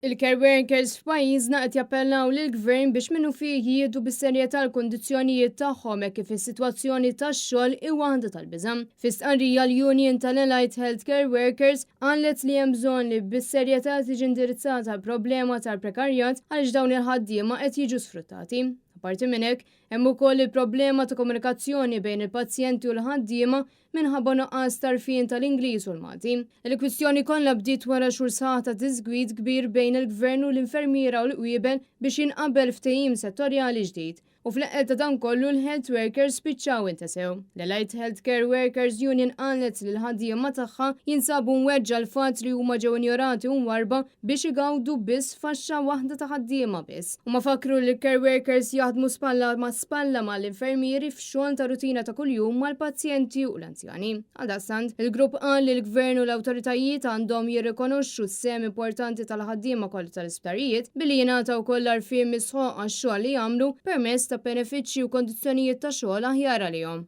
Il-care workers f'pajjiżna qed jappellaw lill-Gvern biex minnufih jieħdu bis-serjetà l-kundizzjonijiet tagħhom hekk kif is-sitwazzjoni tax-xogħol hi waħda tal-biża'. Fi stqarrija l-Union tal-Allied Healthcare Workers qalet li hemm bżonn li bis-serjetà tiġi indirizzata l-problema tal-prekarjat għaliex dawn il-ħaddiema qed jiġu sfruttati. Apparti minn hekk, hemm ukoll il-problema ta' komunikazzjoni bejn il-pazjenti u l-ħaddiema minħabba nuqqas t'għarfien tal-Ingliż u l-Malti. Il-kwistjoni kollha bdiet wara xhur sħaħ ta' diżgwid kbir bejn il-Gvern u l-infermiera u l-qwiebel biex jinqabel ftehim settorjali ġdid. U fl-eqqel ta' dan kollu l-health workers spiċċaw intesew. L-Allied Healthcare Workers Union qalet li l-ħaddiema tagħha jinsabu mweġġa' l-fatt li huma ġew injorati u mwarrba biex igawdu biss faxxa waħda ta' ħaddiema biss. Huma fakkru li l-care workers jaħdmu spalla ma' spalla mal-infermieri f'xogħol ta' rutina ta' kuljum mal-pazjenti u l-anzjani. Għaldaqstant, il-grupp qal li l-Gvern u l-awtoritajiet għandhom jirrikonoxxu s-sehem importanti tal-ħaddiema kollha tal-isptarijiet billi jingħata wkoll l-għarfien misħoq għax-xogħol li jagħmlu permezz ta' benefiċċji u kondizzjonijiet ta' xogħol aħjar għalihom.